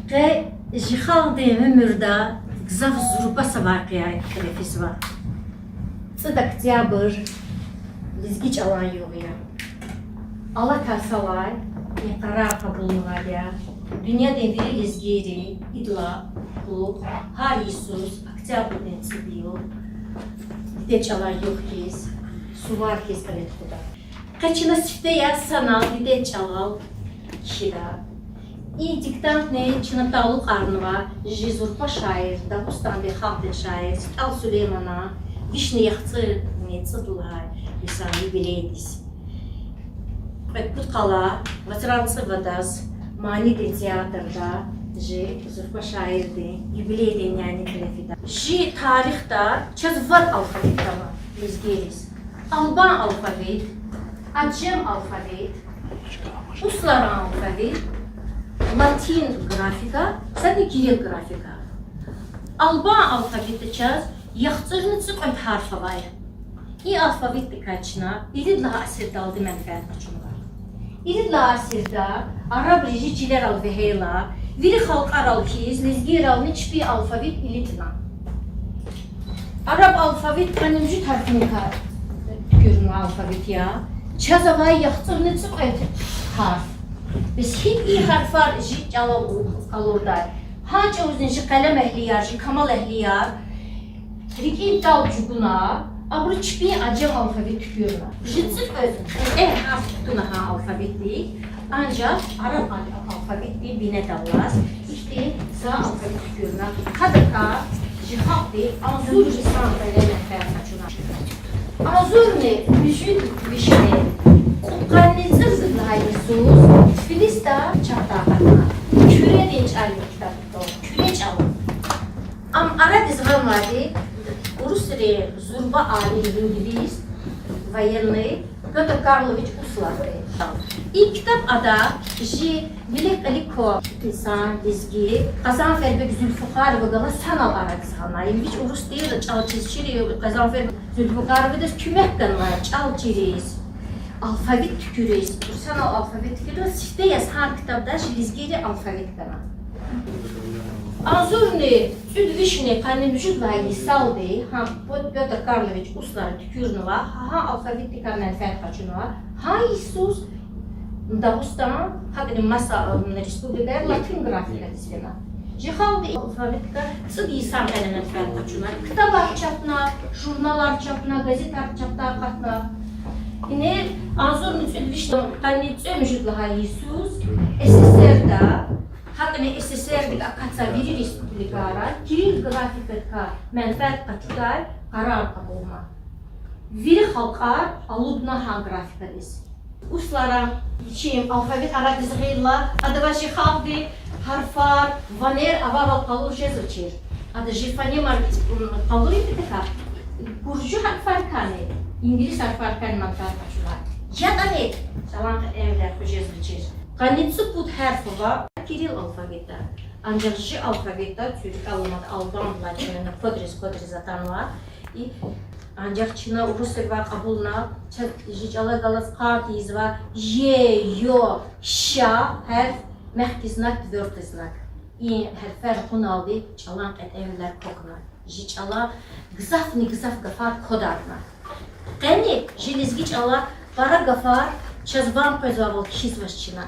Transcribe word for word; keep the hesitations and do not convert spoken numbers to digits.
Къе жи халкьдин уьмуьрда гзаф зурба са вакъиа кьиле физва. ЦӀуд октябрь лезги чӀалан югъ я. Алатай йисалай и къарар кьабулнавайди я дуьньядин вири лезгийри, идалай кьулухъ гьар йисуз октябрдин цӀуд югъ дидед чӀалан югъ хьиз, сувар хьиз кьиле тухуда. Къе чна сифте яз санал дидед чӀалал кхьида. И диктантни чна талукьарнава жи зурба шаир, Дагъустандин халкьдин шаир СтӀал Сулейманан вишни яхцӀурни цӀуд лагьай йисан юбилейдиз. Кьвед-пуд къала вацран цӀувадаз манидин театрда жи зурба шаирдин юбилейдин няни кьиле фида. Жи тарихда чаз вад алфавит ава лезгийриз: албан алфавит, аджем алфавит, усларан алфавит, латин графика, садни кирилл графика. Албан алфавитда чаз яхцӀурни цӀикьвед гьарф авай. И алфавитдикай чна ирид лагьай асирдалди менфят къачунва. Ирид лагьай асирда арабри жи чилерал вегьейла, вири халкьарал хьиз лезгийрални чпин алфавит илитӀна. Араб алфавит къанни муьжуьд гьарфуникай туькӀуьрнавай алфавит я. Чаз авай яхцӀурни цӀикьвед гьарф. Бес гьикӀ и гьарфар жи чӀалал къалурдай? Гьа чӀавузни жи къелемэгьлияр, жи камалэгьлияр рикӀин тӀал чӀугуна, абуру чпин аджем алфавит туькӀуьрна. Жи цӀикьвед кьетӀен гьарф кутуна гьа алфавитдик, анжах араб ал-, алфавитдин бинедаллаз ихьтин са алфавит туькӀуьрна. Гьадакай жи халкьди агъзур йисан кьиле менфят къачуна. Агъзурни муьжуьд вишни кьудкъанни цӀерид лагьай йисуз Тбилисда чапдай акъатна Куьредин чӀал китаб, Куьре чӀал. Ам арадиз гъанвайди урусрин зурба алим, лингвист, военный Пётр Карлович Услар я. И китаб ада жи вилик-кьилик квай инсан, лезги, Къазанфербег Зуьлфукъаровади галаз санал арадиз гъана. Им вич урус тир, чӀал чиз чир, Къазанфербег Зуьлфукъаровадиз куьмек ганвай чӀал чириз, алфавит туькӀуьриз, санал алфавит туькӀуьриз. Сифте яз гьа китабда жи лезгийрин алфавит гана. Агъзурни кӀуьд вишни къанни муьжуьд лагьай йисалди гьа Пё-, Пётр Карлович Услара туькӀуьрнава, гьа алфавитдикай менфят къачунва. Гьа йисуз Дагъустан, гьакӀни маса, м, республикаяр латин графикадиз фена. Жи халкьди алфавитдикай цӀуд йисан кьиле менфят къачуна. Ктабар чапна, журналар чапна, газетар чапдай акъатна. Ингье агъзурни кӀуьд вишни къанни цӀемуьжуьд лагьай йисуз СССР-да, гьакӀни СССР-дик акатзавай вири республикайра кирилл графикадикай менфят къачудай къарар кьабулна. Вири халкьар алудна гьа графикадиз. Услара вичин алфавит арадиз гъайила, адавай жи халкьди гьарфар, ванер авайвал къалуриз жезвачир. Ада жи фонемар, м, къалурай патахъай, гуржуй гьарфарикайни, ингилис гьарфарикайни менфят къачуна. ЯтӀани чӀалан кьетӀенвилер хъижезвачир. Къанни цӀипуд гьарф ава кирилл алфавитда. Анжах жи алфавитда цуьрикӀел алама албан лагьай чна квадриз-квадриз атанва. И анжах чна урусривай кьабулна, чаз жи чӀалай галаз къад ийизвай е, ё, ща гьарф, мягкий знак, твёрдый знак. И гьарфар кьуналди чӀалан кьетӀенвилер квахьна. Жи чӀала гзафни гзаф гафар квадарна. Къени жи лезги чӀала пара гафар чаз ван къвезвайвал кхьизвач чна.